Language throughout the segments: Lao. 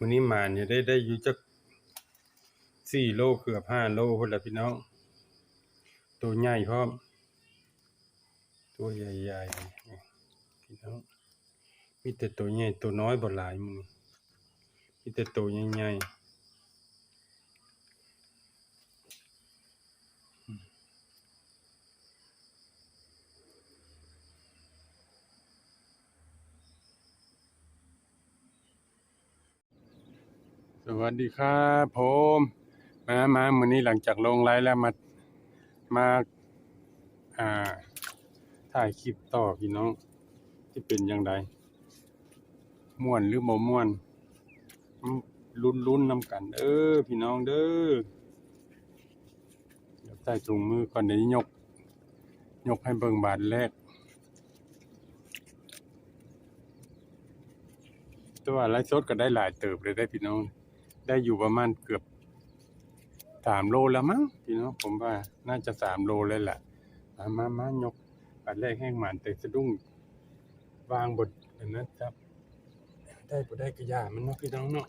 ມື້ນີ້ໝານຢູ່ເດ້ ໄດ້ຢູ່ຈັກສີ່ໂລ ເກືອບຫ້າໂລພຸ້ນລະພີ່ນ້ອງ. ໂຕໃຫຍ່ພ້ອມ ໂຕໃຫຍ່ໆ ນີ້ພີ່ນ້ອງ. ມີແຕ່ໂຕໃຫຍ່ ໂຕນ້ອຍບໍ່ຫຼາຍມື້ນີ້ ມີແຕ່ໂຕໃຫຍ່ໆ. ສະຫວັດດີຄັບຜົມ ມາ ມາ ມື້ນີ້ຫຼັງຈາກລົງໄລຟ໌ແລ້ວ ມາ ມາ ອ່າ ຖ່າຍຄລິບຕໍ່ພີ່ນ້ອງ ຊິເປັນຈັ່ງໃດ ມ່ວນຫຼືບໍ່ມ່ວນ ລຸ້ນໆນຳກັນເດີພີ່ນ້ອງເດີ. ໃສ່ຖົງມືກ່ອນ ດຽວຍົກ ຍົກໃຫ້ເບິ່ງບາດແລກ. ແຕ່ວ່າໄລຟ໌ສົດກໍໄດ້ຫຼາຍເຕີບເລີຍເດ້ພີ່ນ້ອງ ໄດ້ຢູ່ປະມານເກືອບສາມໂລແລ້ວມັ້ງພີ່ນ້ອງ ຜົມວ່າໜ້າຈະສາມໂລເລີຍລະ. ມາ ມາ ມາ ຍົກ ບາດແລກແຮງໝານ ແຕ່ສະດຸ້ງ ວາງບົດອັນນັ້ນຈັບ ໄດ້ບໍ່ໄດ້ກະຢ່າມັນເນາະພີ່ນ້ອງເນາະ.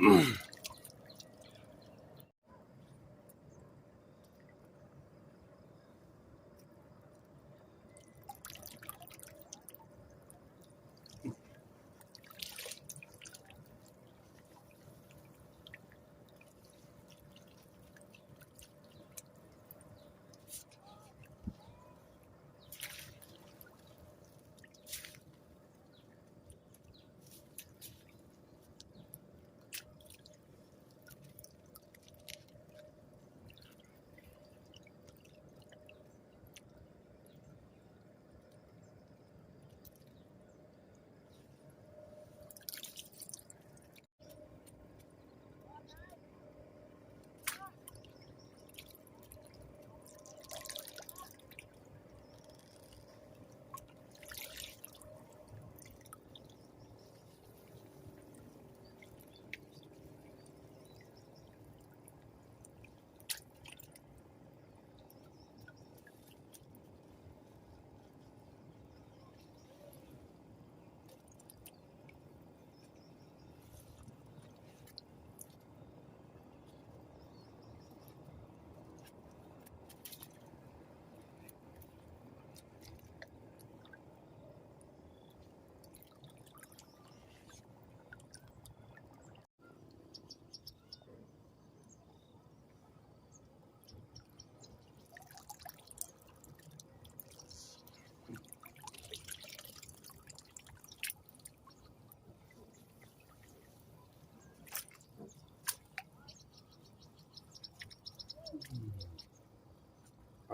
ເອ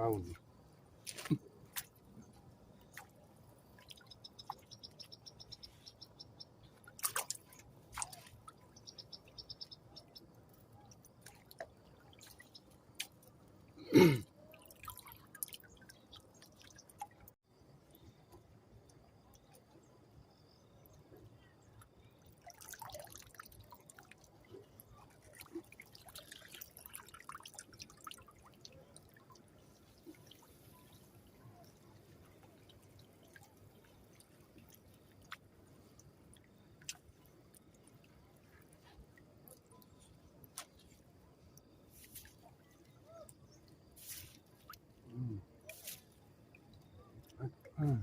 ົາ. ອືມ ອືມ.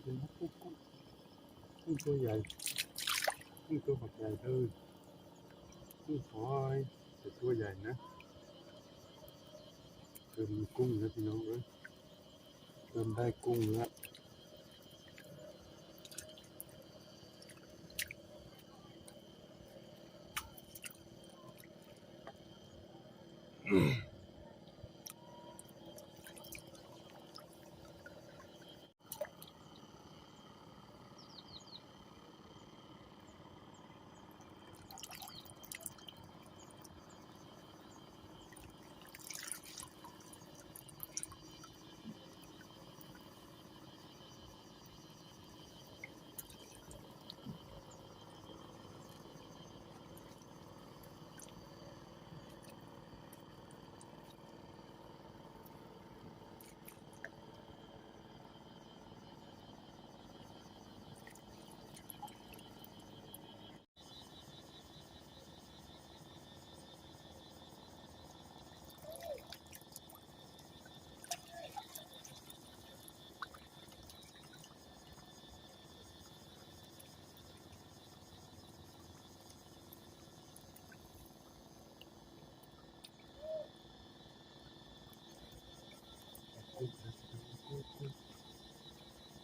กุ้ง กุ้งตัวใหญ่ กุ้งตัวบักใหญ่เลย กุ้งฝอย แต่ตัวใหญ่นะ เริ่มมีกุ้งแล้วพี่น้องเอ้ย เริ่มได้กุ้งแล้ว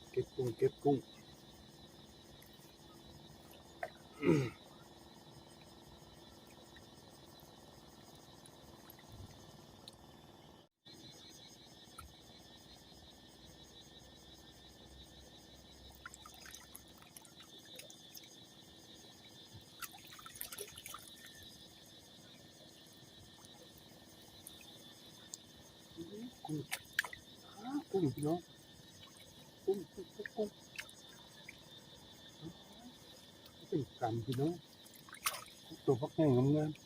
เก็บกุ้ง เก็บกุ้ง กุ้ง อ้า กุ้งพี่น้อง กุ้ง กุ้ง กุ้ง กุ้ง เป็นกำพี่น้อง ตัวบักใหญ่งามๆ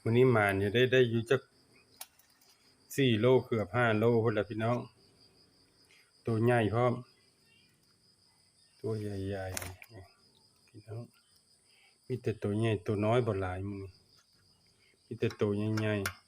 มื้อนี้หมานอยู่เด้ ได้อยู่จักสี่โล เกือบห้าโลพุ้นล่ะพี่น้อง โตใหญ่พร้อม โตใหญ่ๆ พี่น้อง มีแต่โตใหญ่ โตน้อยบ่หลายมื้อนี้ มีแต่โตใหญ่ๆ